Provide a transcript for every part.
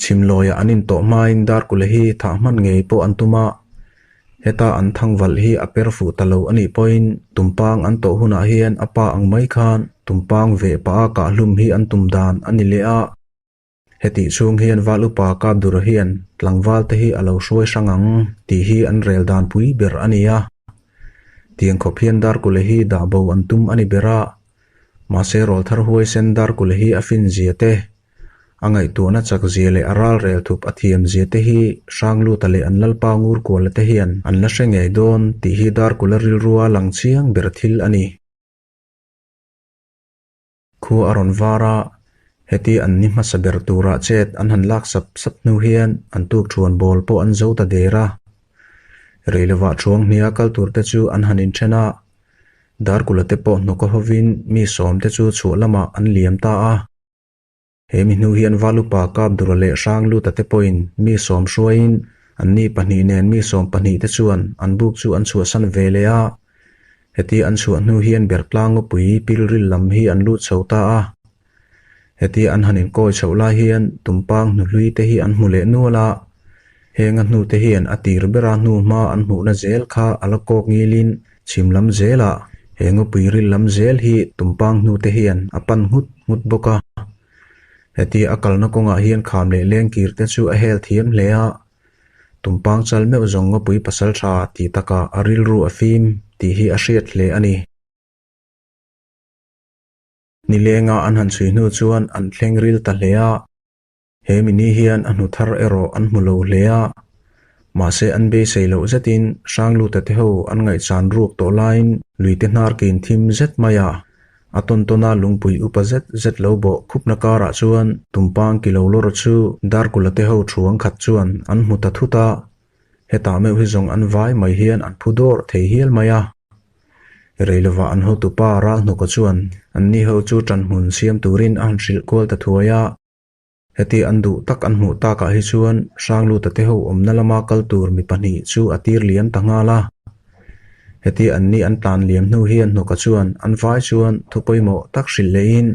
Chhimlawia an intawh hmain Darkula hi thah hman ngei pawh an tum a, heta an thangvalh hi a per fuh ta lo a nih pawhin tumpang an tawh hunah hian a pa ang mai khan tumpang veh pah a kahhlum hi an tum dan a ni leh a. Hetih chhung hian Val Upa Kapdura hian tlangval te hi a lo hruai hrang ang tih hi an rel dan pui ber a ni a. Tiang khawp hian Darkula hi dah bo an tum a ni ber a, mahse rawlthar huaisen Darkula hi a fin zia te, A ngaihtuahna chak zia leh a ral rel thup a thiam zia te hi Hrangluta leh an Lalpa Ngurkuala te hian an la hre ngei dawn tih hi Darkula rilrua lang chiang ber thil a ni. Khua a rawn var a, heti an ni hmasa ber turah chet an han lak sap sap hnu hian an tuk thuan bawl pawh an zo ta der a. Rei lovah thuang hnia kal tur te chu an han inthen a, Darkula te pawh hnawka hovin mi sawm te chu chhuah lamah an liam ta a. He mi hnu hian Valupa Kapdura leh Hrangluta te pawhin mi sawm hruaiin anni pahnih nen mi sawm pahnih te chuan an buk chu an chhuahsan ve leh a. Heti an chhuah hnu hian Bertlangawpui pilril lam hi an lut chho ta a. Heti an han inkawi chhoh lai hian tumpang hnuhlui te hi an hmu leh nual a. Heng a hnute hian a tir bera hnu hma an hmuhna zel kha a la kawk ngilin chhim lam zelah he ngawpui ril lam zel hi tumpang hnute hian a pan nghut nghut bawk a. Hetia a kalna kawngah hian kham leh lengkir te chu a hel thiam hle a, tumpang chal meuh zawng ngawpui pasal tha tih takah a rilru a fim tih hi a hriat hle a ni. Nilenga an han chhui hnu chuan an thleng ril ta hle a. He mini hian a hnu thar erawh an hmu lo hle a, mahse an beisei loh zetin Hrangluta te ho an ngaihchan ruk tawh laiin luite hnar kin thim zet mai a, a tawn tawn a lungpui upa zet zet lo bawh khupna karah chuan tumpang ki lo lawr chu Darkula te ho thuang khat chuan an hmu ta thut a, hetah meuh hi zawng an vai mai hian an phu dawr thei hial mai a. Rei lovah an hotupa Ralhnawka chuan anni ho chu ṭanhmun siam turin a han hrilh kual ta thuai a. Heti an duh tak an hmuh takah hi chuan Hrangluta te ho awmna lama kal tur mi pahnih chu a tir liam ta nghal a. Heti anni an tlan liam hnu hian hnawka chuan an vai chuan thu pawimawh tak hrilh lehin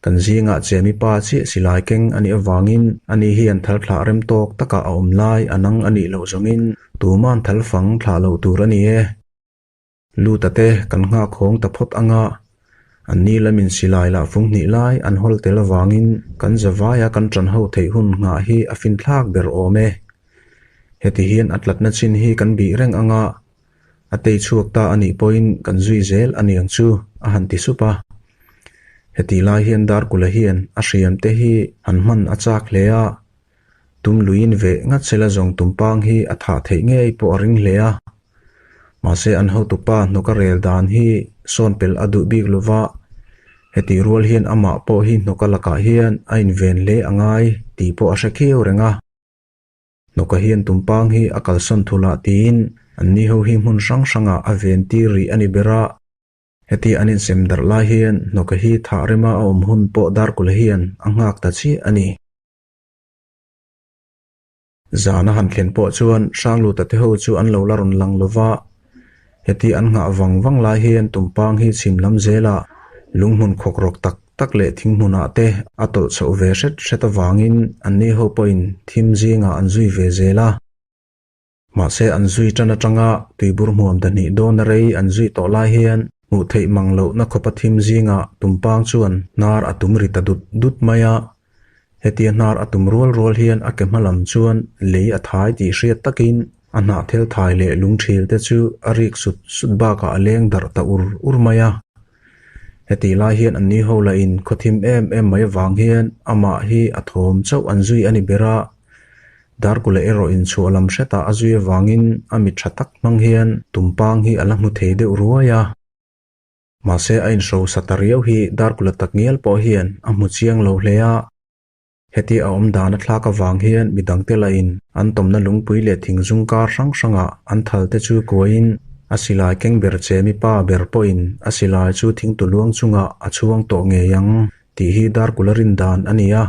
kan zingah chemi pa chiah silai keng a nih avangin ani hian thal thlah rem tawk takah a awm lai a nang a nih loh zawngin tuman thal fang thlah loh tur a ni e. Luta te kan nghak hawng ta phawt anga, an ni lamin silai lah fung hnih lai an hawl tel avangin kan zavaia kan ṭan ho theih hun nghah hi a finthlak ber awm e. Heti hian a tlatna chin hi kan bih reng anga, a tei chhuak ta a nih pawhin kan zui zel a niang chu, a han ti sup a. Heti lai hian Darkula hian a hriam te hi han hman a chak hle a, Tum luiin veh ngat sela zawng tumpang hi a thah theih ngei pawh a ring hle a. Mahse an hotupa hnawka rel dan hi sawn pelh a duh bik lova, hetih rual hian amah pawh hi hnawka lakah hian a inven hle a ngai tih pawh a hre khiau reng a. Hnawka hian tumpang hi a kalsawn thulh ah tiin anni ho hi hmun hrang hrangah a ven tir rih a ni ber a. Heti an insem darh lai hian hnawka hi thah rema a awm hun pawh Darkula hian a nghak ta chiah a ni. Zana han thlen pawh chuan Hrangluta te ho chu an lo la rawn lang lo va, heti an nghah vang vang lai hian tumpang hi chhim lam zelah lunghmun khawk rawk tak tak leh thing hmunah te a tawlh chhoh ve hret hret avangin anni ho pawhin thim zingah an zui ve zel a. Mahse an zui tan atanga tuibur hmuam dahnih dawna rei an zui tawh lai hian hmuh theih mang lohna khawpa thim zingah tumpang chuan hnar a tum ri ta dut dut mai a. Hetia hnar a tum rual rual hian a ke hma lam chuan lei a thai tih hriat takin a hnahthel thai leh lungthil te chu a rik sut sut bakah a leng darh ta ur ur mai a. Hetih lai hian an ni ho lahin khaw thim em em mai avang hian amah hi a thawm chauh an zui a ni ber a. Darkula erawh inchhuah lam hretah a zui avangin a mit tha tak hmang hian tumpang hi a la hmu thei deuh ruai a. Mahse a inhrosa ta riau hi Darkula takngial pawh hian a hmu chiang lo hle a. Heti a awm dan a thlak avang hian midangte lahin an tawmna lungpui leh thingzung kar hrang hrangah an thal te chu kuaiin a silai keng ber chemi pa ber pawhin a silai chu thingtuluang chungah a chhuang tawh ngei ang tih hi Darkula rin dan a ni a.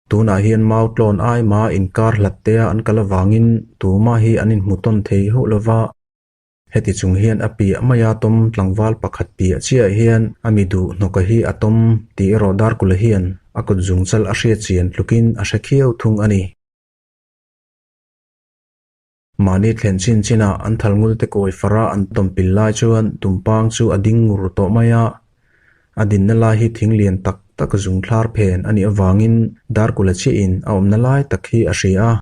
Tunah hian mau tlawn ai ma inkar hlat tea an kal avangin tumah hi an inhmu tawn thei hauh lova. Heti chung hian a piah maia tawm tlangval pakhat piah chiah hian a mi duh hnawka hi a tawm tih erawh Darkula hian a kut zungchal a hriat chian tlukin a hre khiau thung a ni. Mahni thlen chin chinah an thal ngul te kawi fara an tawm pil lai chuan tumpang chu a ding ngur tawh mai a. A dinna lai hi thing lian tak tak zung thlar phen a nih avangin Darkula chiahin a awmna lai tak hi a hria a.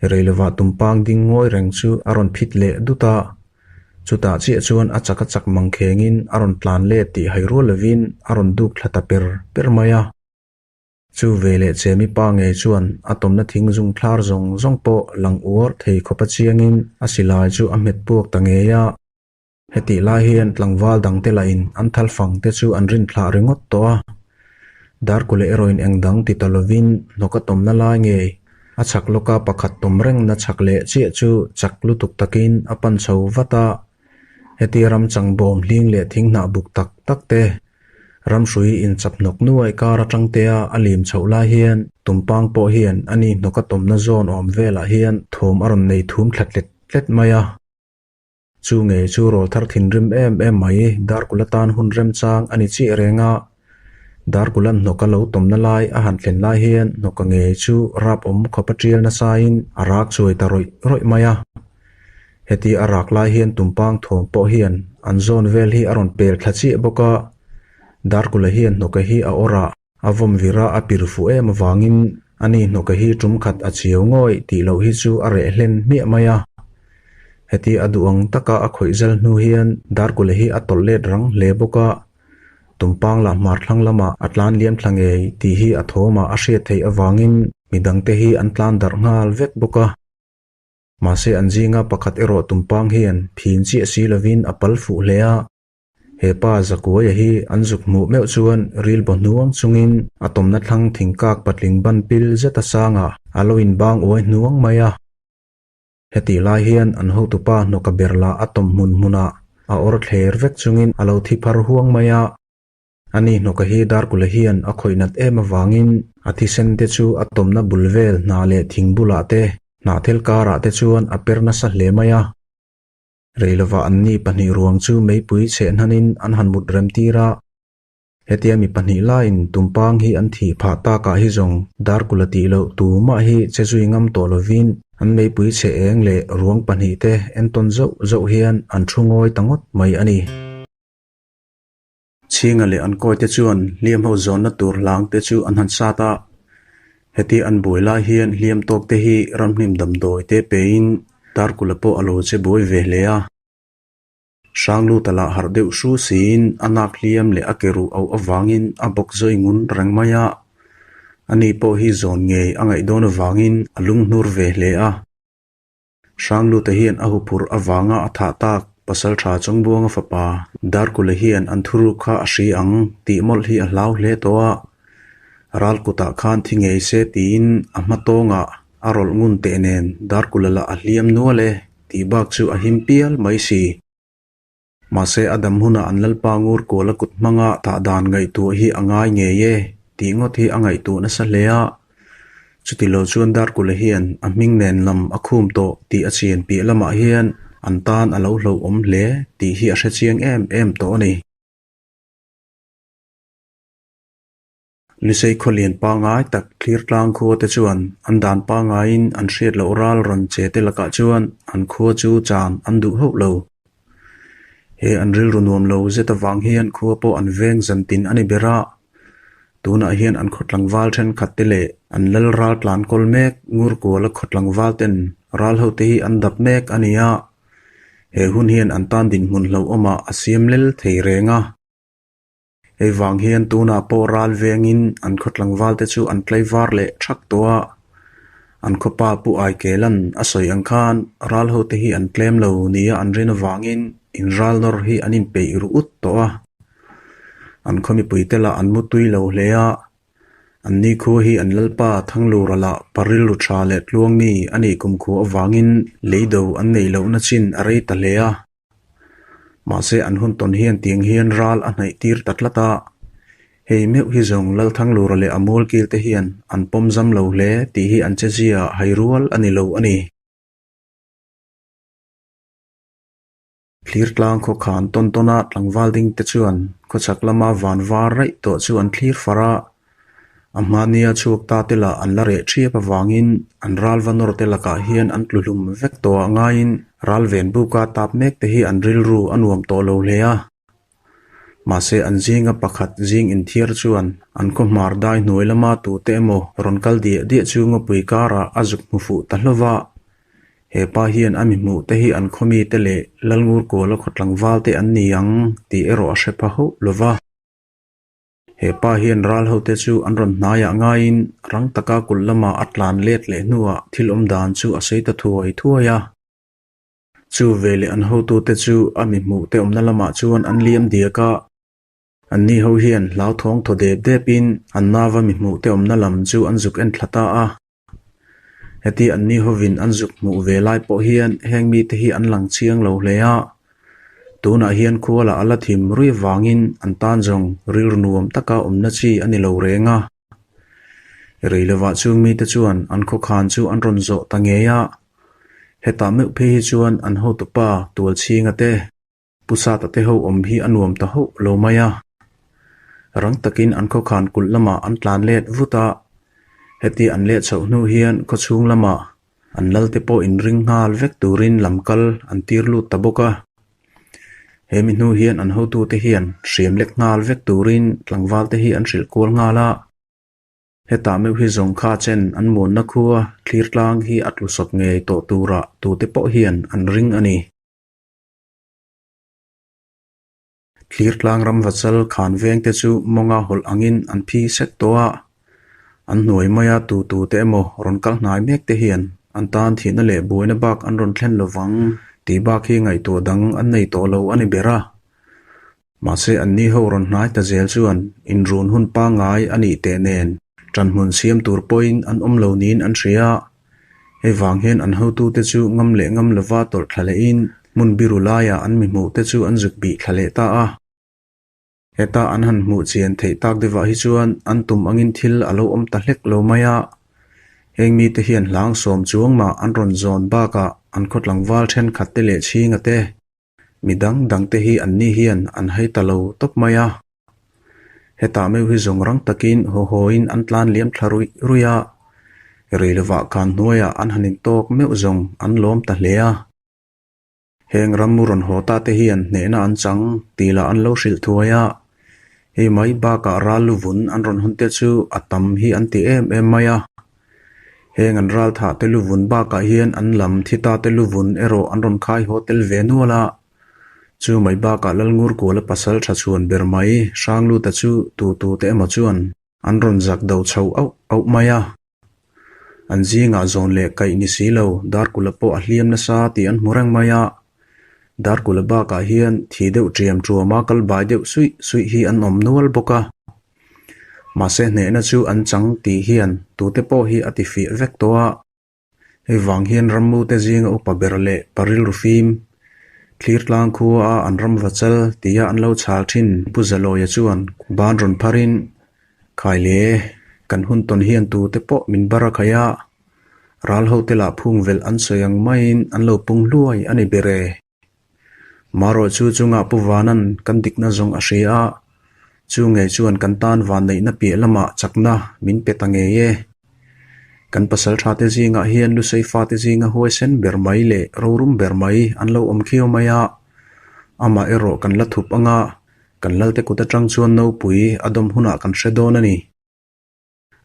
Rei lovah tumpang ding ngawi reng chu a rawn phit leh dut a. Chutah chiah chuan a chak a chak mangkhengin a rawn tlan let tih hai rual lovin a rawn duk thla ta per per mai a. Chu veleh Chemi pa ngei chuan a tawmna thing zung thlar zawng zawng pawh lang uar thei khawpa chiangin a silai chu a hmet puak ta ngei a. Hetih lai hian tlangval dangte lahin an thal fang te chu an rin thlah ringawt tawh a. Darkule erawhin eng dang ti ta lovin hnawk a tawmna lai ngei a chhak lawka pakhat tawm rengna chhak leh chiah chu chak lutuk takin a pan chho vat a. Heti ram chang bawm hling leh thing hnah buk tak tak te Ramhrui inchap hnawk nuai kar atang tea a lim chhoh lai hian Tumpang pawh hian a ni hnawk a tawmna zawn awm velah hian thawm a rawn nei thum thla tlet tlet mai a. Chu ngei chu rawlthar thinrim em em mai Darkula tan hun remchang a ni chiah reng a. Darkula'n hnawk a lo tawmna lai a han thlen lai hian hnawka ngei chu rap awm khawp a tial nasain a rak chuai ta rawih rawih mai a. Heti a rak lai hian tumpang thawm pawh hian an zawn vel hi a rawn pel thla chiah bawk a, Darkula hian hnawke hi a awr a, a vawm vir a, a pir fuh em avangin ani hnawke hi tum khat a chiau ngawih tih loh hi chu a reh hlen hmiah mai a. Heti a duh ang taka a khawih zal hnu hian Darkula hi a tawlh let rang hle bawk a, tumpang lah hmar thlang lamah a tlan liam thla ngei tih hi a thawmah a hriat theih avangin midangte hi an tlan darh nghal vek bawk a. Mahse an zinga pakhat erawh tumpang hian phin chiah si lovin a pal fuh hle a. He pa Zakuaia hi an zuk hmuh meuh chuan ril baw hnuang chungin a tawmna thlang thingkak patling ban pil zeta sangah a lo inbang uai hnuang mai a. Hetih lai hian an hotupa hnawka ber lah a tawm hmun hmunah a awr thler vek chungin a lo thi phar huang mai a. Ani hnawka hi Darkula hian a khawih nat em avangin a thisen te chu a tawmna bul vel hnah leh thing bulah te, hnahthel karah te chuan a per nasa hle mai a. Reilovah anni pahnih ruang chu meipui chheh hnanin an han mut rem tir a. Hetia mi pahnih laiin tumpang hi an thih phah takah hi zawng Darkula tih loh tumah hi che zui ngam tawh lovin an meipui chhe eng leh ruang pahnih te entawn zauh zauh hian an thu ngawi ta ngawt mai a ni. Chhinga leh an kawite chuan hliam ho zawnna tur hlang te chu an han sat a. Heti an buai lai hian hliam tawk te hi ramhnim damdawi te pein Darkula pawh a lo che buai ve hle a. Hrangluta lah harh deuh hru siin a nak hliam leh a ke ruh auh avangin a bawk zawi ngun reng mai a. Ani pawh hi zawn ngei a ngaih dawn avangin a lunghnur ve hle a. Hrangluta hian a huphurh avanga a thah tak Pasaltha Chawngbuanga fapa Darkula hian an thuruk kha a hri ang tih mawlh hi a hlau hle tawh a. Ral kutah khan thi ngei se tiin a hma tawngah a rawlh ngun teh nen Darkula lah a hliam nual e tih bak chu a him pial mai si. Mahse a dam hunah an Lalpa ngur kual a kut hmanga tah dan ngaihtuah hi a ngai ngei e tih ngawt hi a ngaihtuah nasa hle a. Chuti lo chuan Darkula hian a hming nen lam a khum tawh tih a chian piah lamah hian an tan a lo hlauhawm hle tih hi a hre chiang em em tawh a ni. Lusei khawlian pangngai tak thlir tlang khua te chuan an dan pangngaiin an hriat loh ral rawn che te lakah chuan an khua chu chan an duh hauh lo. He an rilru nuam lo zet avang hian khua pawh an veng zan tin a ni ber a. Tunah hian an khaw tlangval thenkhat te leh an lal ral tlan kawl mek ngur kuala khaw tlangval ten ral ho te hi an dap mek a ni a. He hun hian an tan dinhmun hlauhawmah a siam lel thei reng a. Hei vang hian tunah pawh ral vengin an khaw tlangvalte chu an tlaivar leh thak tawh a, an khawpa Pu Aikelan a sawi ang khan ral hote hi an tlem lo nia an rin avangin inral nawr hi an inpeih ru ut tawh a. An khaw mipuite lah an mutui lo hle a, an ni khua hi an Lalpa Thanglura lah parilru tha leh tluang mi a nih kumkhua avangin leido an neih lohna chin a rei ta hle a. Mahse an hun tawn hian tiang hian ral a hnaih tir ta tlat a, hei meuh hi zawng Lalthanglura leh a mualkil te hian an pawm zam lo hle tih hi an chezia hai rual a ni lo a ni. Thlir tlang khaw khan tawn tawn a tlangval ding te chuan khawchhak lama van var raih tawh chu an thlir far a. A hmania chhuak ta te lah an la reh ṭhiap avangin an ral va nawr te lakah hian an tlu hlum vek tawh ah ngaiin ral ven buka tap mek te hi an rilru a nuam tawh lo hle a. Mahse an zinga pakhat zing inthiar chuan an khaw hmar dai hnuai lama tute emaw rawn kal diah diah chu ngawpui karah a zuk hmu fuh ta hlauh va. He pa hian a mi hmuh te hi an khaw mite leh Lalngur Kuala khaw tlangval te an ni ang tih erawh a hre pha hauh lo va. He pa hian ral hote chu an rawn hnaiah ngaiin rang taka kulh lamah a tlan let leh hnuah thil awm dan chu a sawi ta thuai thuai a. Chu veleh an hotute chu a mi hmuhte awmna lamah chuan an liam diak a. Anni ho hian hlauthawng thaw dep depin an nava mi hmuhte awmna lam chu an zuk en thla ta a. Heti anni hovin an zuk hmuh ve lai pawh hian heng mite hi an lang chiang lo hle a. Tunah hian khualah a la thim rui vangin an tan zawng rilru nuam taka awmna chi a ni lo reng a. Rei lovah chung mite chuan an khawkhan chu an rawn zawh ta ngei a. Hetah meuh phei hi chuan an hotupa Tualchhinga te, Pu Sata te ho awm hi a nuam ta hauh lo mai a. Rang takin an khawkhan kulh lamah an tlan let vut a. Heti an leh chhoh hnu hian khawchhung lamah an lalte pawh inring nghal vek turin lam kal an tir lut ta bawk a. He mi hnu hian an hotute hian hriam lek nghal vek turin tlangval te hi an hrilh kual nghal a. Hetah meuh hi zawng kha chen an muanna khua thlir tlang hi a tlu sawp ngei tawh turah tute pawh hian an ring a ni. Thlir tlang ram vachal khan veng te chu mawnga hawlh angin an phi sek tawh a, an hnuai maia tu tu te emaw rawn kal hnai mek te hian an tan thihna leh buaina bak an rawn thlen lovang tih bak hi ngaihtuah dang an nei tawh lo a ni ber a. Mahse anni ho rawn hnai ta zel chuan inrun hun pangngai a nih teh nen ṭanhmun siam tur pawhin an awm lo niin an hria a. Hei vang hian an hotute chu ngam leh ngam lova tawlh thla lehin hmun biru laiah an mi hmuhte chu an zuk bih thla leh ta a. Heta an han hmuh chian theih tak deuhah hi chuan an tum angin thil a lo awm ta hlek lo mai a. Heng mite hian hlang sawm chuang mah an rawn zawn bakah an khaw tlangval thenkhatte leh chhinga te, Mi dang dang te hi anni hian an hai ta lo tawp mai a. Hetah meuh hi zawng rang takin haw hawiin an tlan liam thla ruih ruih a. Rei lovah khan hnuaiah an han intawk meuh zawng an lawm ta hle a. Heng rammu rawn haw ta te hian hnehna an chang tih lah an lo hrilh thuai a. Hei mai bakah ral luvun an rawn hawn te chu a tam hi an ti em em mai a. Heng an ral thah te luvun bakah hian an lam thi ta te luvun erawh an rawn khai haw tel ve nual a. Chu mai bakah Lalngur Kuala pasal tha chhuan ber mai Hrangluta chu tu tu te emaw chuan an rawn zak do chho auh auh mai a. An zingah zawn leh kaih ni si lo Darkula pawh a hliam nasa tih an hmu reng mai a. Darkula bakah hian thi deuh ṭiam ṭuama kal bai deuh suih suih hi an awm nual bawk a. Mahse hnehna chu an chang tih hian tute pawh hi a tifiah vek tawh a. Hei vang hian rammute zinga upa ber leh pa rilru fim, thlir tlang khua a an ram va chal tia an lo chhal thin Pu Zalawia chuan ban rawn pharin, Khai le, kan hun tawn hian tute pawh min bar a khaih a, ral hote lah phung velh an sawi ang maiin an lo pung hluai a ni ber e. Marawh chu chungah Pu Vanan kan dikna zawng a hria a, chu ngei chuan kan tan vanneihna piah lamah chakna min pe ta ngei e. Kan pasal thate zingah hian Lusei fate zinga huaisen ber mai leh rorum ber mai an lo awm khiau mai a, amah erawh kan la thup anga kan lalte kut atang chuan nopui a dawm hunah kan hre dawn a ni.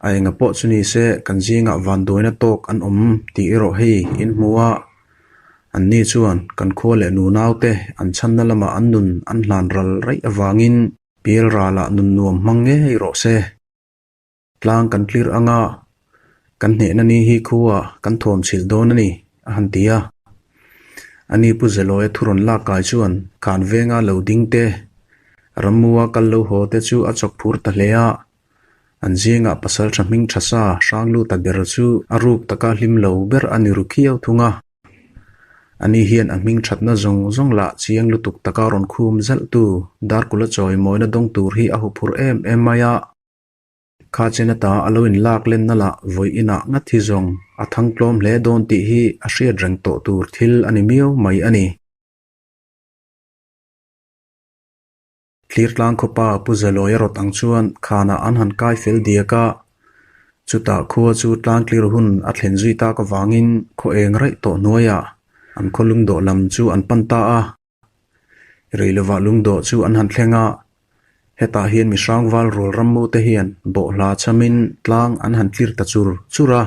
A enga pawh chu ni se kan zingah vanduaina tawk an awm tih erawh hei in hmu a, anni chuan kan khua leh nunaute an chhanna lamah an nun an hlan ral raih avangin pial ralah nun nuam hmang ngei rawh se. Tlang kan tlir anga kan hnehna ni hi khua kan thawm chhilh dawn a ni, a han ti a. Ani Pu Zelawia thu rawn lak kai chuan khan venga lo ding te, rammua kal lo haw te chu a chawk phur ta hle a. An zingah pasal tha hming tha sa hrang lut a ber chu a ruk taka hlim lo ber a ni ru khiau thung a. Ani hian a hming thatna zawng zawng lah chiang lutuk taka rawn khum zalh tu Darkula chawi mawina dawng tur hi a huphurh em em mai a. Kha chen ata a lo inlak lenna lah vawi inah ngat hi zawng a thang tlawm hle dawn tih hi a hriat reng tawh tur thil a ni miau mai a ni. Thlir tlang khawpa Pu Zalawia rawt ang chuan khanah an han kai fel diak a. Chutah khua chu tlangtlir hun a thlen zui tak avangin khaw eng raih tawh hnuaiah an khaw lungdawh lam chu an pan ta a. Rei lovah lungdawh chu an han thleng a, hetah hian mi hrangval rual rammu te hian bawhhla chhamin tlang an han tlir ta chur chur a.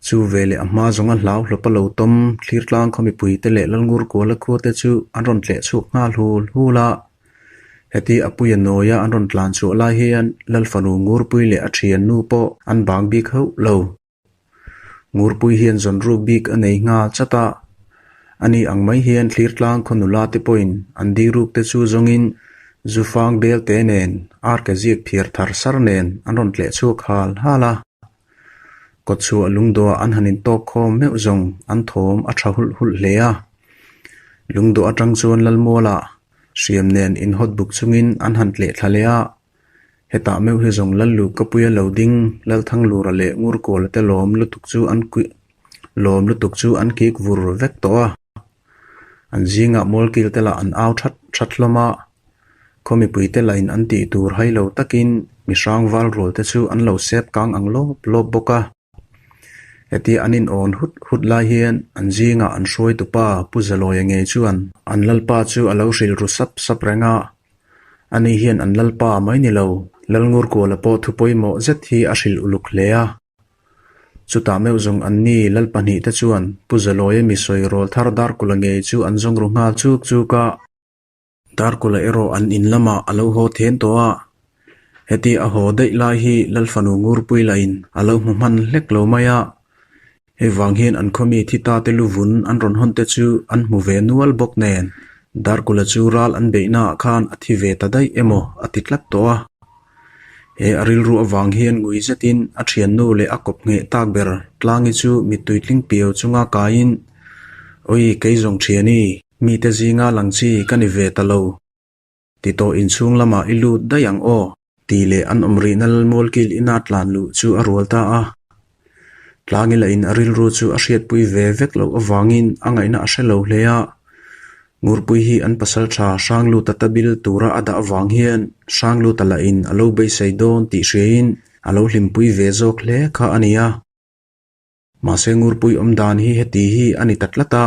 Chu veleh a hma zawnga hlau hlawpa lo tawm thlir tlang khaw mipuite leh Lalngur Kuala khua te chu an rawn tleh chhuak nghal hul hul a. Heti a puia nawia an rawn tlan chhuah lai hian Lalfanu Ngurpui leh a thiannu pawh an bang bik hauh lo. Ngurpui hian zawn ruk bik a nei nghal chat a, ani ang mai hian thlir tlang khaw nula te pawhin an di ruk te chu zawngin zufang bel te nen arke ziak phiar thar sar nen an rawn tleh chhuak hal hal a. Kawtchhuah lungdawhah an han intawk khawm meuh zawng an thawm a tha hulh hulh hle a. Lungdawh atang chuan Lalmualah hriam nen inhawt buk chungin an han tleh thla leh a. Hetah meuh hi zawng Lallu Kapuia lo ding Lalthanglura leh Ngurkuala te lawm lutuk chu an lawm lutuk chu an kik vur vek tawh a. An zingah Mualkil te lah an au that that hlawm a. Khaw mipui te lahin an tih tur hai lo takin mi hrang val rual te chu an lo sep kang ang lawp lawp bawk a. Hetia an in awn hut hut lai hian an zingah an hruaitupa Pu Zalawia ngei chuan an lalpa chu a lo hrilh ru sap sap reng a. Ani hian an lalpa mai ni lo, Lalngurkuala pawh thu pawimawh zet hi a hrilh uluk hle a. Chutah meuh zawng an ni lal pahnihte chuan Pu Zalawia mi sawi rawl thar Darkula ngei chu an zawng ru nghal chuk chuk a. Darkula erawh an in lamah a lo haw then tawh a, heti a haw daih lai hi Lalfanu Ngurpui lahin a lo hmu hman hlek lo mai a, hei vang hian an khawmi thi ta te luvun an rawn hawn te chu an hmu ve nual bawk nen Darkula chu ral an beihnaah khan a thi ve ta daih emaw a ti tlat tawh a. He a rilru avang hian ngui zetin a thiannu leh a kawp ngheh tak ber Tlangi chu mittui tling piau chunga kaiin, Awi kei zawng thiani, mite zinga lang chi ka ni ve ta lo. Ti tawh inchhung lamah i lut daih ang aw. Tih leh an awm rihna Lalmualkil ina tlan luh chu a rual ta a. Tlangi lahin a rilru chu a hriatpui ve vek loh avangin a ngaihna a hre lo hle a. Ngurpui hi an pasal tha Hrangluta ta bil tura a dah avang hian Hrangluta lahin a lo beisei dawn tih hriain a lo hlimpui ve zawk hle kha a ni a. Mahse Ngurpui awm dan hi heti hi a ni ta tlat a,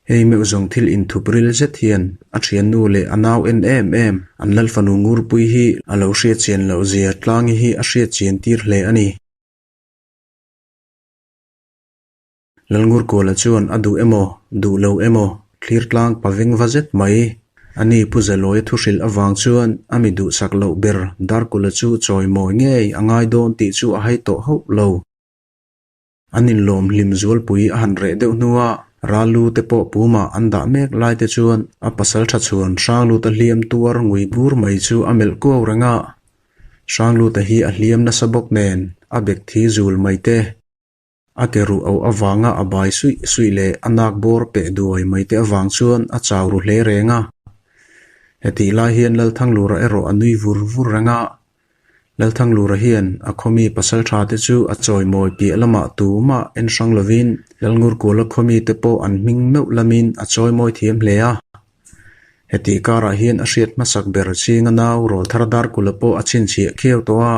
hei meuh zawng thil inthup ril zet hian a thiannu leh a nau en em em an Lalfanu Ngurpui hi a lo hriatchian loh zia Tlangi hi a hriatchian tir hle a ni. Lalngurkuala chuan a duh emaw, duh lo emaw, thlir tlang pa veng va zet mai. Ani Pu Zalawia thu hrilh avang chuan a mi duhsak loh ber Darkula chu chawimawi ngei a ngai dawn tih chu a hai tawh hauh lo. An inlawm hlim zualpui a han reh deuh hnua Rallu te pawh pumah an dah mek lai te chuan a pasal tha chhuan Hrangluta hliam tuar ngui bur mai chu a melh kuau reng a. Hrangluta hi a hliam nasa bawk nen a bek thi zul mai te. A ke ruh auh avanga a bai suih suih leh a nak bawr peh duai mai te avang chuan a chau ru hle reng a. Hetih lai hian Lalthanglura erawh a nui vur vur reng a. Lalthanglura hian a khawmi pasal tha te chu a chawimawi piah lamah tumah en hrang lovin Lalngurkuala khawmi te pawh an hming meuh lamin a chawimawi thiam hle a. Hetih karah hian a hriat hmasak ber chinga nau Rawlthar Darkula pawh a chhinchhiah khiau tawh a.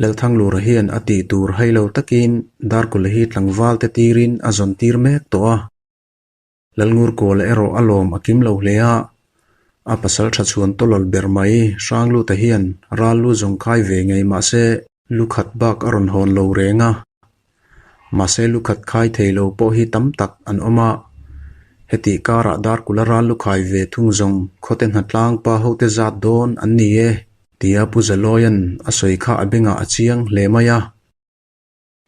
Lalthanglura hian a tih tur hai lo takin Darkula hi tlangval te tirin a zawn tir mek tawh a. Lalngurkuala erawh a lawm a kim lo hle a, a pasal tha chhuan tawlawl ber mai Hrangluta hian ral lu zawng khai ve ngei mah se lu khat bak a rawn hawn lo reng a. Mahse lu khat khai thei lo pawh hi tam tak an awm a, hetih karah Darkula ral lu khai ve thung zawng khawte hnatlang pa hote zat dawn an ni e tia Pu Zalawia'n a sawi kha a bengah a chiang hle mai a.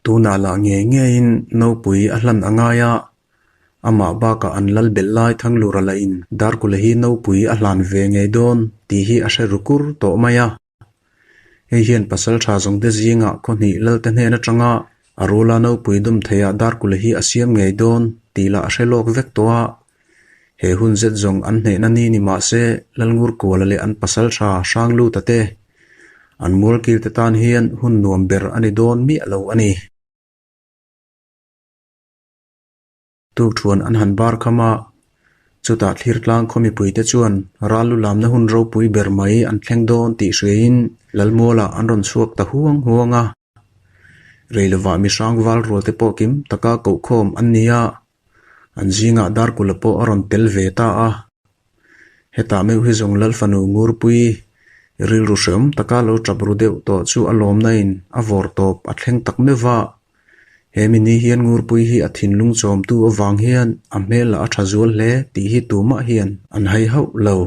Tunah lah ngei ngeiin nopui a hlan a ngai a, amah bakah an lal belh lai Thanglura lahin Darkula hi nopui a hlan ve ngei dawn tih hi a hre ru kur tawh mai a. Hei hian pasal tha zawngte zingah khaw hnih lalte hnen atanga a rula nopui dawm theiah Darkula hi a siam ngei dawn tih lah a hre lawk vek tawh a. He hun zet zawng an hnehna ni ni mah se Lalngurkuala leh an pasal tha Hrangluta te an mualkil te tan hian hun nuam ber a ni dawn miah lo a ni. Tukthuan an han bar kham a, chutah thlir tlang khaw mipuite chuan ral lu lamna hun ropui ber mai an thleng dawn tih hriain Lalmualah an rawn chhuak ta huang huang a. Rei lovah mi hrangval rual te pawh kim taka kohkhawm an ni a, an zingah Darkula pawh a rawn tel ve ta a. Hetah meuh hi zawng Lalfanu Ngurpui rilru hreawm taka lo tap ru deuh tawh chu a lawmna in a vawr tawp a thleng tak meuh va. He mi ni hian Ngurpui hi a thinlung chawmtu avang hian a hmel lah a tha zual hle tih hi tumah hian an hai hauh lo.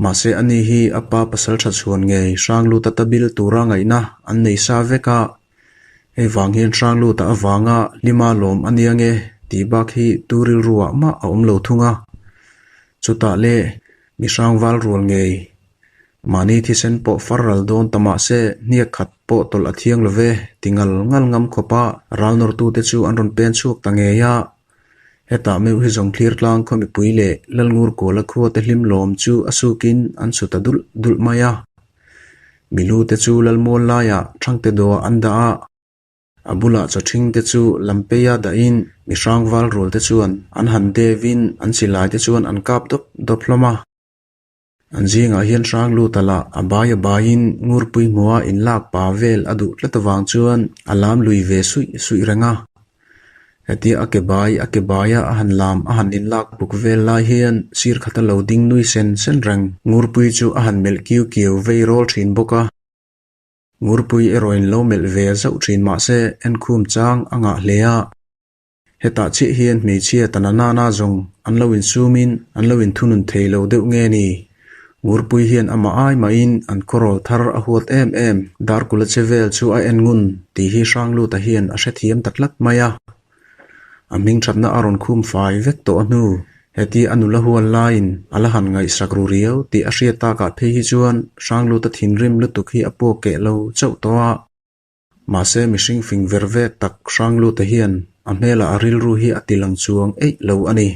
Mahse ani hi a pa pasal tha chhuan ngei Hrangluta ta bil tura ngaihna an nei sa vek a, hei vang hian Hrangluta avanga hlima lawm a nia nge tih bak hi tu rilruah mah a awm lo thung a. Chutah le mi hrangval rual ngei mahni thisen pawh far ral dawn ta mahse hniak khat pawh tawlh a thiang lo ve ti ngal ngal ngam khawpa ralnawrtute chu an rawn pen chhuak ta ngei a. Hetah meuh hi zawng thlir tlang khaw mipui leh Lalngur Kuala khua te hlim lawm chu a sukin an su ta dulh dulh mai a. Milu te chu Lalmual laiah Thangte dawhah an dah a, a bulah chawthing te chu Lampeia dahin mi hrangval rual te chuan an han devin an silai te chuan an kap dawp dawp hlawm a. An zingah hian Hrangluta lah a bai a baiin Ngurpui hmua inlak pa vel a duh tlat avang chuan a lam lui ve suih suih reng a. Hetia a ke bai a ke baia a han lam a han inlak buk vel lai hian sir khata lo ding nui sen sen reng Ngurpui chu a han melh kiu kiau vei rawl thin bawk a. Ngurpui erawhin lo melh ve zauh thin mahse enkhum chang a ngah hle a. Hetah chiah hian hmeichhia ta na nana zawng an lo insumin an lo inthunun thei lo deuh nge ni? Ngurpui hian amah ai mahin an khawrawl thar a huat em em. Darkula che vel chu a en ngun tih hi Hrangluta hian a hrethiam ta tlat mai a. A hmingthatna a rawn khum fai vek tawh a hnu. Hetia a nula hual laiin a la han ngaihsak ru riau tih a hriat takah phei hi chuan Hrangluta thinrim lutuk hi a puak keh lo chauh tawh a. Mahse mihring fing ver vek tak Hranglute hian a hmelah a rilru hi a ti lang chuang eih lo a ni.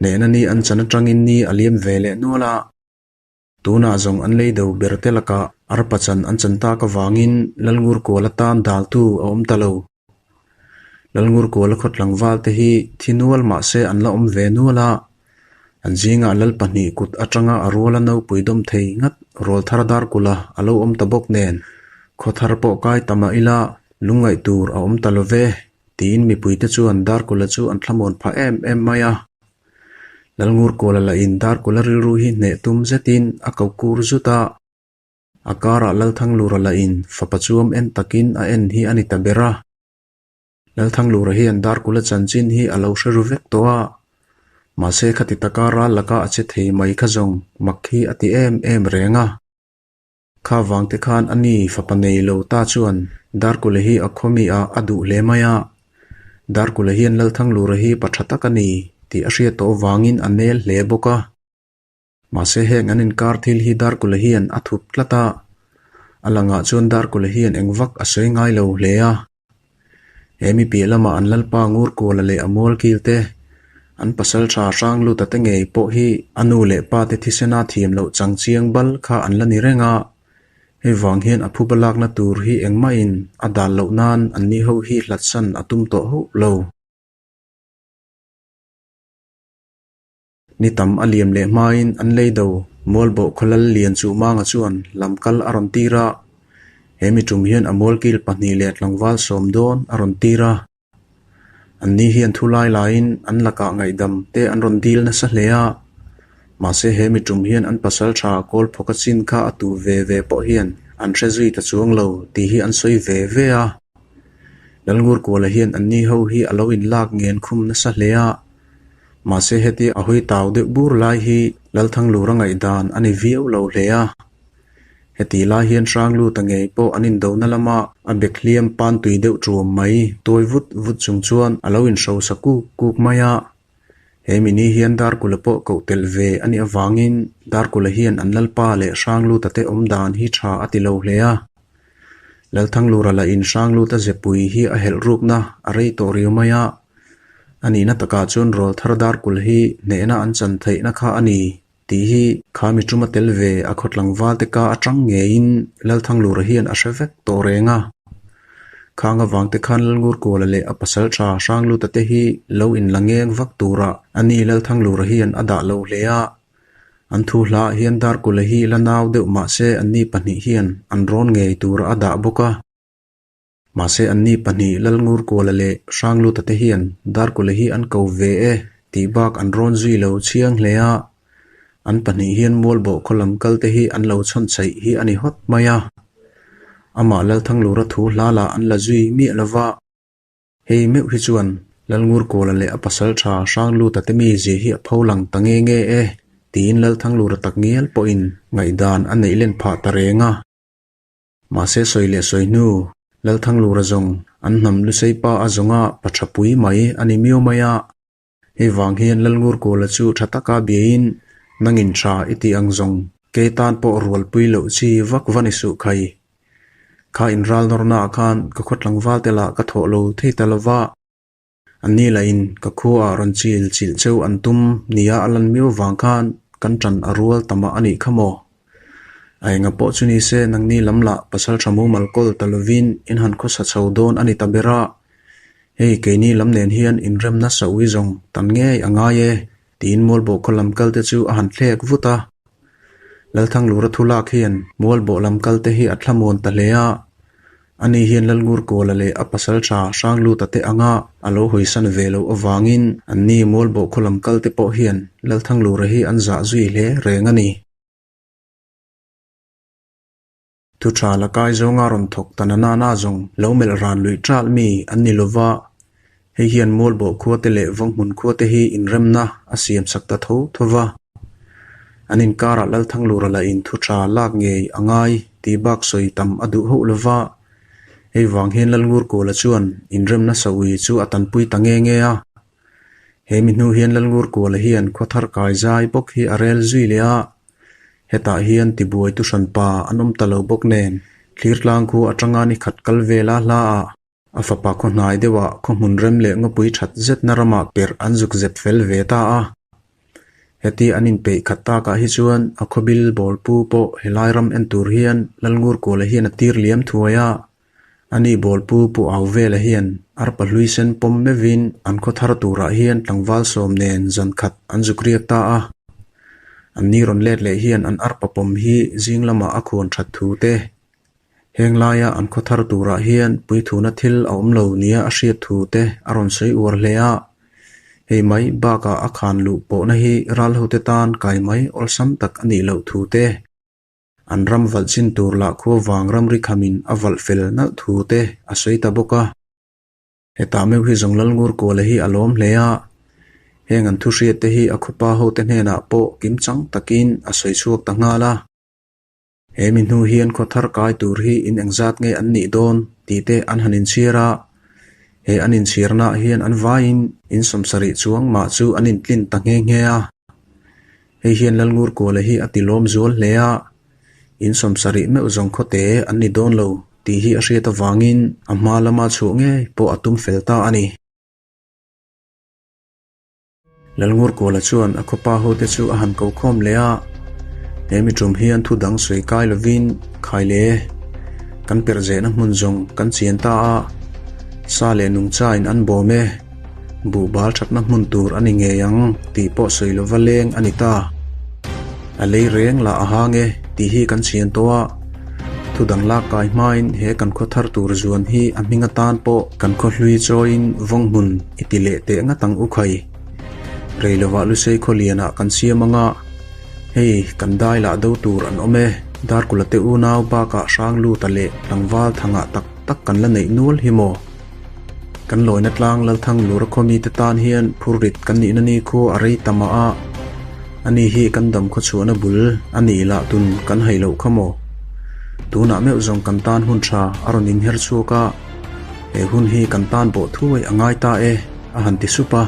Hnehna ni an chan atangin ni a liam ve leh nual a, tunah zawng an lei do ber te lakah arpa chan an chan tak avangin Lalngurkual atan daltu a awm ta lo. Lalngurkuala khaw tlangval te hi thi nual mahse an la awm ve nual a, an zingah lal pahnih kut atanga a ruala nopui dawm thei ngat Rawlthar Darkula a lo awm ta bawk nen khaw thar pawh kai ta mah ila lungngaih tur a awm ta lo ve tiin mipuite chuan Darkula chu an thlamuan phah em em mai a. Lalngurkuala lahin Darkula rilru hi hneh tum zetin a ko kur zut a. A karah Lalthanglura lahin fapa chuam en takin a en hi a ni ta ber a. Lalthanglura hian Darkula chanchin hi a lo hre ru vek tawh a, mahse khati taka ral laka a che thei mai kha zawng mak hi a ti em em reng a. Kha vangte khan a ni fapa nei lo ta chuan Darkula hi a khawmi ah a duh hle mai a. Darkula hian Lalthanglura hi pa tha tak a ni tih a hriat tawh avangin a nel hle bawk a. Mahse heng an inkar thil hi Darkula hian a thup tlat a, a langah chuan Darkula hian eng vak a sawi ngai lo hle a. He mi piah lamah an lalpa Ngurkuala leh a mualkil te, an pasal tha Hrangluta te ngei pawh hi a nu leh pa te thisena thiam loh chang chiang bal kha an la ni reng a, hei vang hian a phuba lakna tur hi engmahin a dal loh nan anni ho hi hlatsan a tum tawh hauh lo. Ni tam a liam leh hmain an lei do Mualbawh khawlal lian chu Manga chuan lam kal a rawn tir a, he mi tum hian a mualkil pahnih leh tlangval sawm dawn a rawn tir a. Anni hian thu lai laiin an lakah ngaihdam te an rawn dil nasa hle a, mahse he mi tum hian an pasal tha kawl phawka chin kha a tu ve ve pawh hian an hre zui ta chuang lo tih hi an sawi ve ve a. Lalngurkuala hian anni ho hi a lo inlak ngen khum nasa hle a. Mahse heti a hawi tau deuh bur lai hi Lalthanglura ngaihdan a ni viau lo hle a. Heti lai hian Hrangluta ngei pawh an indona lama a bek hliam pan tui deuh ṭuam mai tawi vut vut chung chuan a lo inhrosa kuk kuk mai a. He mini hian Darkula pawh koh telh ve a nih avangin Darkula hian an Lalpa leh Hrangluta te awm dan hi ṭha a ti lo hle a. Lalthanglura lahin Hrangluta zepui hi a helh rukna a rei tawh riau mai a. A nihna takah chuan Rawlthar Darkul hi hnehna an chan theihna kha a ni tih hi kha mi tuma tel ve a khaw tlangvalte ka atang ngeiin Lalthanglura hian a hre vek tawh reng a. Khang avangte khan Lalngurkuala leh a pasal tha Hrangluta te hi lo inla ngeng vak turah a ni Lalthanglura hian a dah lo hle a. An thu hlaah hian Darkula hi la nau deuh mahse anni pahnih hian an rawn ngei tura a dah bawk a. Mahse anni pahnih Lalngurkuala leh Hrangluta te hian Darkula hi an ko ve e tih bak an rawn zui lo chiang hle a. An pahnih hian Mualbawh khaw lam kal te hi an lo chhawn chhaih hi a ni hawt mai a. Amah Lalthanglura thu hla lah an la zui miah lo va. Hei meuh hi chuan Lalngurkuala leh a pasal tha Hrangluta te mizia hi a pho lang ta nge nge e tiin Lalthanglura tak ngial pawhin ngaihdan a neih len phah ta reng a. Mahse sawi leh sawi hnu, Lalthanglura zawng an hnam lusei pa a zawnga pa tha pui mai a ni miau mai a. Hei vang hian Lalngurkuala chu tha taka biain nangin tha i tih ang zawng kei tan pawh rualpui loh chi vak va ni suh khai. Kha inral nawrnaah khan ka khaw tlangval te lah ka thawh lo thei ta lova. Anni lahin ka khuaah rawn chil chilh cheu an tum nia a lan miau vang khan kan ṭan a rual ta mah a nih kha maw? A enga pawh chu ni se nangni lam lah pasal ṭha mumal kawl ta lovin in han khawsa chho dawn a ni ta ber a. Hei keini lam nen hian inremna saui zawng tan ngei a ngai e tiin Mualbawh khaw lam kal te chu a han thlek vut a. Lalthanglura thu lak hian Mualbawh lam kal te hi a thlamuan ta hle a. Ani hian Lalngurkuala leh a pasal tha Hrangluta te anga a lo hawisan ve loh avangin anni Mualbawh khaw lam kal te pawh hian Lalthanglura hi an zah zui hle reng a ni. Thu tha la kai zawnga rawn thawk ta na nana zawng lo melh ran luih ṭalh mi an ni lova, hei hian Mualbawh khua te leh Vawnghmun khua te hi inremna a siam sak ta tho tho va. An inkarah Lalthanglura lahin thu tha lak ngei a ngai tih bak sawi tam a duh hauh lova, hei vang hian Lalngurkuala chuan inremna sawi chu a tanpui ta nge nge a. He mi hnu hian Lalngurkuala hian khuathar kai zai bawk hi a rel zui leh a, Hetah hian tibuai tu hranpa an awm ta lo bawk nen, Thlirtlang khu atanga ni khat kal vela hla ah a fapa khaw hnai deuhah khaw hmun rem leh ngawpui that zetna ramah perh an zuk zep fel ve ta a. Heti an inpeih khat takah hi chuan a khawbil bawlpu pawh helai ram en tur hian Lalngurkuala hian a tir liam thuai a, ani bawlpu Pu Au Vela hian arpa hlui sen pawm meuhin an khaw thar turah hian tlangval sawm nen zan khat an zuk riak ta a. Anni rawn let leh hian an arpa pawm hi zing lamah a khuan that thu te, heng laia an khaw thar turah hian puithuna thil a awm lo nia a hriat thu te a rawn sawi uar hle a. Hei mai bakah a khan luh pawhna hi ral hote tan kai mai awlsam tak a nih loh thu te, An ram valh chin tur lah khua vang ramri khamin a valh fel nalh thu te a sawi ta bawk a. Hetah meuh hi zawng Lalngurkuala hi a lawm hle a, heng an thuhriat te hi a khawpa hote hnenah pawh kimchang takin a sawi chhuak ta nghal a. He mi hnu hian khaw thar kai tur hi in engzat nge an nih dawn tih te an han inchhiar a, he an inchhiarnaah hian an vaiin in sawmsarih chuang mah chu an intlin ta nghe nghe a. Hei hian Lalngurkuala hi a ti lawm zual hle a, in sawmsarih meuh zawng khawte an ni dawn lo tih hi a hriat avangin a hma lama chhuah ngei pawh a tum fel ta a ni. Lalngurkuala chuan a khawpa hote chu a han ko khawm leh a, he mi tum hian thu dang sawi kai lovin khai le kan perh zehna hmun zawng kan chian ta a, sa leh nungchain an bawm e. Buhbal thatna hmun tur a ni ngei ang tih pawh sawi lova leng a ni ta. A lei reng lah a hang e tih hi kan chhian tawh a, thu dang lak kai hmain he kan khaw thar tur zuan hi a hming atan pawh kan khaw hlui chawiin vawng hmun i ti leh teh ngat ang u khai. Rei lovah Lusei khaw lianah kan siam anga, hei kan dai lah do tur an awm e, Darkula te unau bakah Hrangluta leh tlangval thangah tak tak kan la neih nual hi maw? Kan lawina tlang Lalthang Lura khaw mite tan hian phurrit kan nihna ni khu a rei ta mah a, ani hi kan dam khaw chhuahna bul a nih lah tun kan hai loh kha maw? Tunah meuh zawng kan tan hun tha a rawn inher chhuak a, he hun hi kan tan bawh thuai a ngai ta e, a han ti sup a.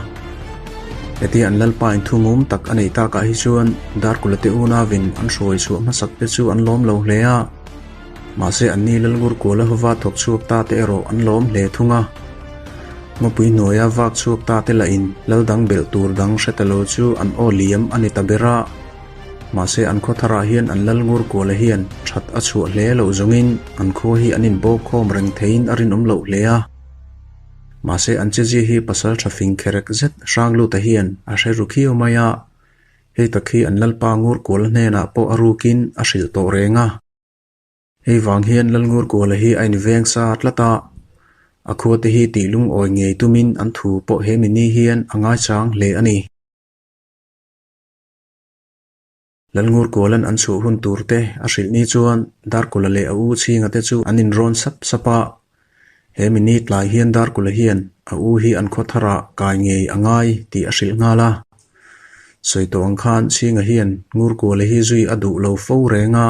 Hetia an Lalpa in thu mum tak a neih takah hi chuan Darkula te unauin an hruai chhuah hmasak te chu an lawm lo hle a. Mahse anni Lalngur Kuala hova thawk chhuak ta te erawh an lawm hle thung a. Ngawpui hnuaia vak chhuak ta te lahin lal dang belh tur dang hre ta lo chu an aw liam a ni ta ber a. Mahse an khaw tharah hian an Lalngur Kuala hian that a chhuah hle loh zawngin an khua hi an inbawk khawm reng theiin a rinawm loh hle a. Mahse an chezia hi pasal tha fing kherek zet Hrangluta hian a hre ru khiau mai a. Hei tak hi an Lalpa Ngurkuala hnenah pawh a rukin a hrilh tawh reng a. Hei vang hian Lalngurkuala hi a inveng sa tlat a, a khuate hi tih lungawi ngei tumin an thu pawh he mi ni hian a ngaichang hle a ni. Lalngurkuala'n an chhuah hun tur te a hrilh ni chuan Darkula leh a u chhinga te chu an inrawn sap sap a. He mi ni tlai hian Darkula hian a u hi an khaw tharah kai ngei a ngai tih a hrilh nghal a. Sawi tawh ang khan Chhinga hian Ngurkuala hi zui a duh lo fo reng a.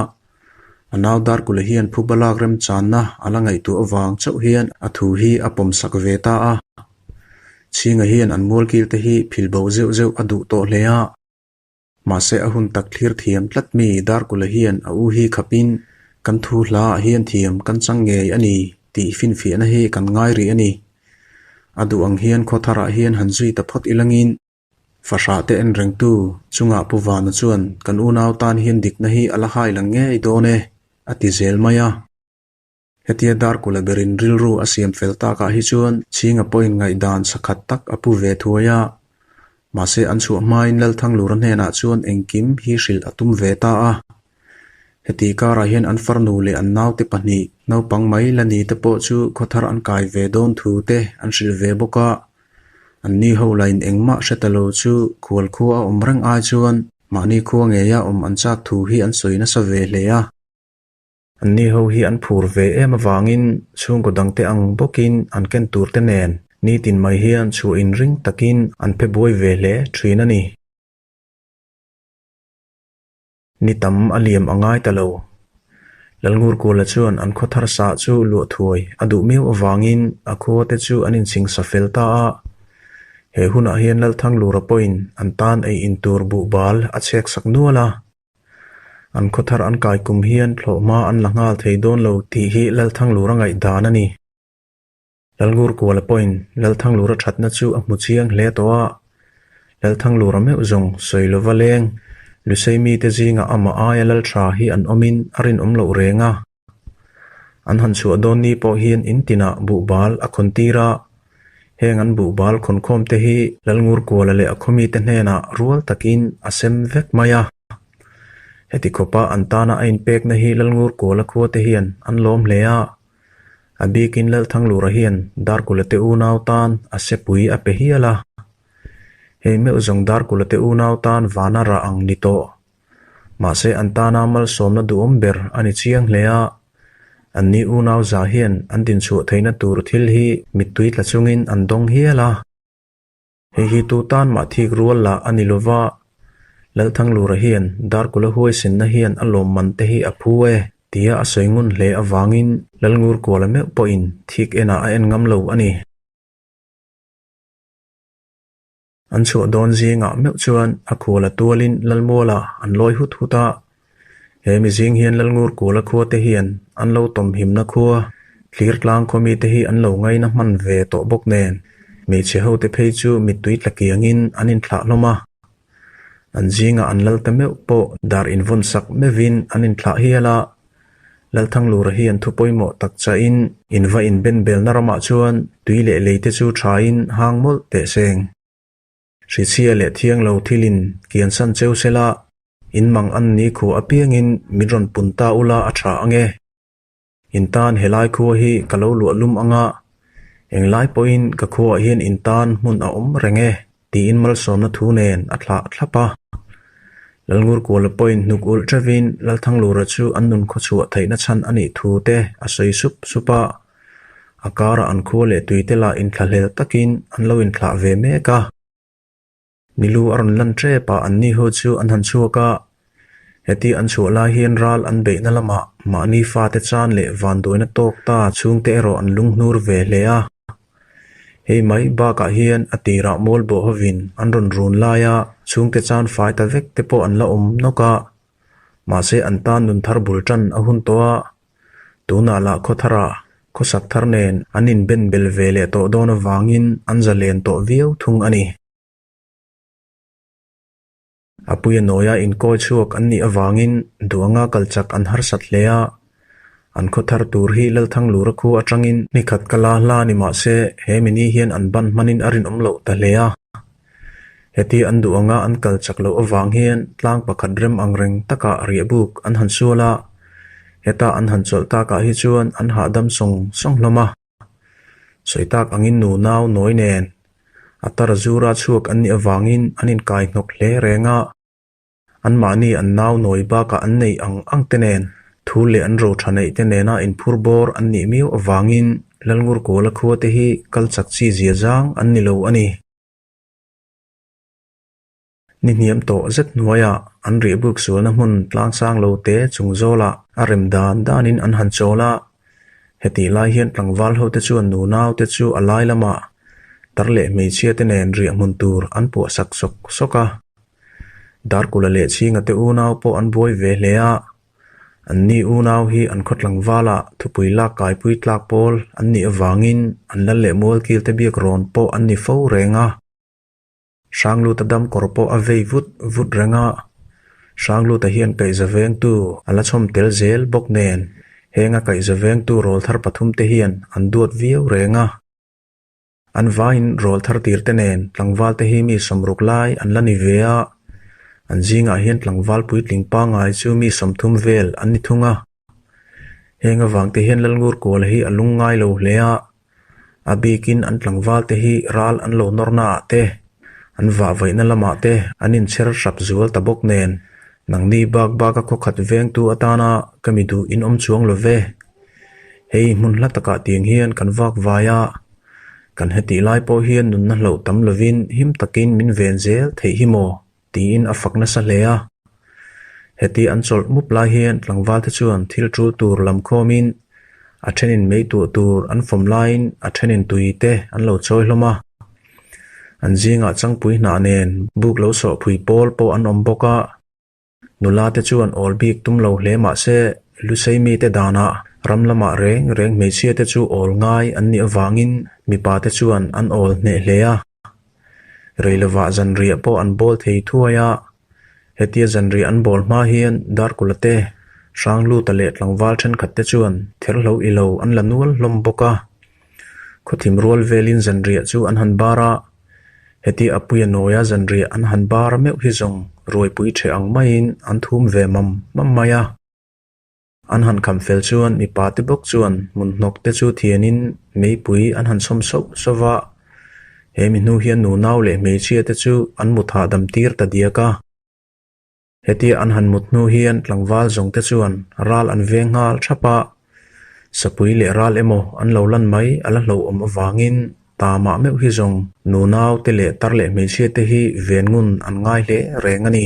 A nau Darkula hian phuba lak remchanna a la ngaihtuah avang chauh hian a thu hi a pawmsak ve ta a. Chhinga hian an mualkil te hi phil bo zeuh zeuh a duh tawh hle a. Mahse a hun tak thlir thiam tlat mi Darkula hian a u hi khapin kan thu hla ah hian thiam kan chang ngei a ni tih finfiahna hi kan ngai rih a ni. A duh ang hian khaw tharah hian han zui ta phawt ilangin fahrah te en rengtu chungah Pu Vana chuan kan unau tan hian dikna hi a la hai lang ngei dawn e a ti zel mai a. Hetia Darkula berin rilru a siam fel takah hi chuan Chhinga pawhin ngaihdan sakhat tak a pu ve thuai a. Mahse an chhuah hmain Lalthanglura hnenah chuan engkim hi hrilh a tum ve ta a. Heti karah hian an farnu leh an naute pahnih naupang mai la ni te pawh chu khawthar an kai ve dawn thu te an hrilh ve bawk a. An ni ho lain engmah hre ta lo chu khual khua a awm reng ai chuan mahni khua ngeia awm an chak thu hi an sawi nasa ve hle a. Anni ho hi an phur ve em avangin chhungkaw dangte ang bawkin an ken turte nen nitin mai hian chhuah inring takin an phe buai ve hle thin a ni. Ni tam a liam a ngai ta lo. Lalngurkuala chuan an khaw thar sah chu luah thuai a duh miau avangin a khua te chu an inchingsa fel ta a. He hunah hian Lalthanglura pawhin an tan ei intur buhbal a chheksak nual a. An khaw thar an kai kum hian thlawhhma an la nghal thei dawn lo tih hi Lalthanglura ngaihdan a ni. Lalngurkuala pawhin Lalthanglura thatna chu a hmu chiang hle tawh a, Lalthanglura meuh zawng sawi lova leng Lusei mite zingah amah aia Laltha hi an awmin a rinawm loh reng a. An han chhuah dawn ni pawh hian in tinah buhbal a khawn tir a, heng an buhbal khawnkhawm te hi Lalngurkuala leh a khawmite hnenah rual takin a sem vek mai a. Heti khawpa an tana a inpekna hi Lalngurkuala khua te hian an lawm hle a, a bikin Lalthanglura hian Darkula te unau tan a sepui a pe hial a. Hei meuh zawng Darkula te unau tan vana rah ang ni tawh. Mahse an tana malsawmna duhawm ber a ni chiang hle a, anni unau za hian an dinchhuah theihna tur thil hi mittui tla chungin an dawng hial a. Hei hi tu tan mah thik rual lah a ni lova, Lalthanglura hian Darkula huaisenna hian a lawmman te hi a phu e tia a sawi ngun hle avangin Lalngurkuala meuh pawhin thik enah a en ngam lo a ni. An chhuah dawn zingah meuh chuan a khuala tualin Lalmuala an lawi hut hut a. He mi zing hian Lalngurkuala khua te hian an lo tawmhimna khua thlir tlang khaw mite hi an lo ngaina hman ve tawh bawk nen hmeichhe hote phei chu mittui tla kiangin an inthlah hlawm a. An zingah an lal ta meuh pawh dar invawn sak meuhin an inthlah hial a. Lalthanglura hian thu pawimawh tak chahin in va inbenbelna ramah chuan tui leh lei te chu thain hang mawlh teh seng. Hrichhia leh thianglo thilin kiansan cheu sela in mang an ni khuah apiangin min rawn pun ta ula a tha ange. In tan helai khua hi ka lo luah lum anga, englai pawhin ka khuaah hian in tan hmun a awm reng e, tiin malsawmna thu nen a thlah thlap a. Lalngurkuala pawhin hnuk ulh teuhin Lalthanglura chu an nun khawchhuah theihna chhan a nih thu te a sawi sup sup a. A karah an khua leh tuite lah inthlahlel takin an lo inthlah ve mek a. Nilu a rawn lan tep a, anni ho chu an han chhuak a. Heti an chhuah lai hian ral an beihna lamah mahni fate chan leh vanduaina tawk ta chhungte erawh an lunghnur ve hle a. Hei mai bakah hian a tirah mual bawh hovin an rawn run laia chhungte chan fai ta vek te pawh an la awm nawk a. Mahse an tan nun thar bul tan a hun tawh a. Tunah lah khaw tharah khawsak thar nen an inben bel ve leh tawh dawn avangin an zalen tawh viau thung a ni. A puia nawia inkawi chhuak an nih avangin duanga kal chak an harsat hle a. An khaw thar tur hi Lalthanglura khu atangin ni khat ka la hla ni mah se he mini hian an ban hmanin a rinawm loh ta hle a. Heti an duh anga an kal chak loh avang hian tlang pakhat rem ang reng takah riahbuk an han sual a, heta an han chawlh takah hi chuan an hahdam sawng sawng hlawm a. Sawi tak angin nu nau nawi nen a tar zura chhuak an nih avangin an inkai hnawk hle reng a. Anmahni an nau nawi bakah an neih ang ang te nen, thu leh an ro tha neih te nena inphur bawr an nih miau avangin Lalngurkuala khua te hi kal chak chi zia zang an ni lo a ni. Ni hniam tawh zet hnuaiah an riahbuk sualna hmun tlangsang lo te chung zawlah a rem dan danin an han chawl a. Hetih lai hian tlangval hote chuan nunau te chu a lai lamah tar leh hmeichhia te nen riah hmun tur an puah sak sawk sawk a. Darkula leh Chhinga te unau pawh an buai ve hle a. Anni unau hi an khaw tlangvalah thupui lak kaipui tlak pawl an nih avangin an lal leh mualkil te biak rawn pawh an ni fo reng a. Hrangluta dam kawr pawh a vei vut vut reng a, Hrangluta hian kaihza vengtu a la chhawm tel zel bawk nen heng a kaihza vengtu rawl thar pathum te hian an duat viau reng a. An vaiin rawl thar tir te nen tlangval te hi mi sawmruk lai an la ni ve a, an zingah hian tlangval puitling pangngai chu mi 30 vel an ni thung a. Heng avang te hian Lalngur Kuala hi a lung ngai lo hle a, A bikin an tlangval te hi ral an lo nawr naah te, an vahvaihna lamah te an inchher hrap zual ta bawk nen, nangni bak baka khawkhat vengtu atana ka mi duh in awm chuang lo ve. Hei hmun hla takah tiang hian kan vak vai a, kan hetih lai pawh hian nunna hlauh tam lovin him takin min ven zel theih hi maw? tiin a fak nasa hle a. Heti an chawlh mup lai hian tlangval te chuan thil tul tur lam khawmin a thenin mei tuah tur an fawm laiin a thenin tui te an lo chawi hlawm a. An zingah changpui hnah nen buk lo sawhpui pawl pawh an awm bawk a. Nula te chuan awl bik tum lo hle mah se Lusei mite danah ram lamah reng reng hmeichhia te chu awl ngai an nih avangin mipa te chuan an awl hneh hle a. Reilovah zanriah pawh an bawl thei thuai a, hetia zanriah an bawl hma hian Darkula te, Hrangluta leh tlangval thenkhat te chuan therhlo i lo an la nual hlawm bawk a. Khawthim rual velin zanriah chu an han bar a, hetia Apuia nawia zanriah an han bar meuh hi zawng ruaipui ṭheh ang maiin an thum ve mam mam mai a. An han kham fel chuan mipa te bawk chuan hmun hnawk te chu thianin meipui an han chhawm sauh sauh va, he mi hnu hian nunau leh hmeichhia te chu an mut hahdam tir ta diak a. Hetia an han mut hnu hian tlangval zawng te chuan ral an veng nghal thap a, sapui leh ral emaw an lo lan mai a la hlauhawm avangin tamah meuh hi zawng nunau te leh tar leh hmeichhia te hi ven ngun an ngai hle reng a ni.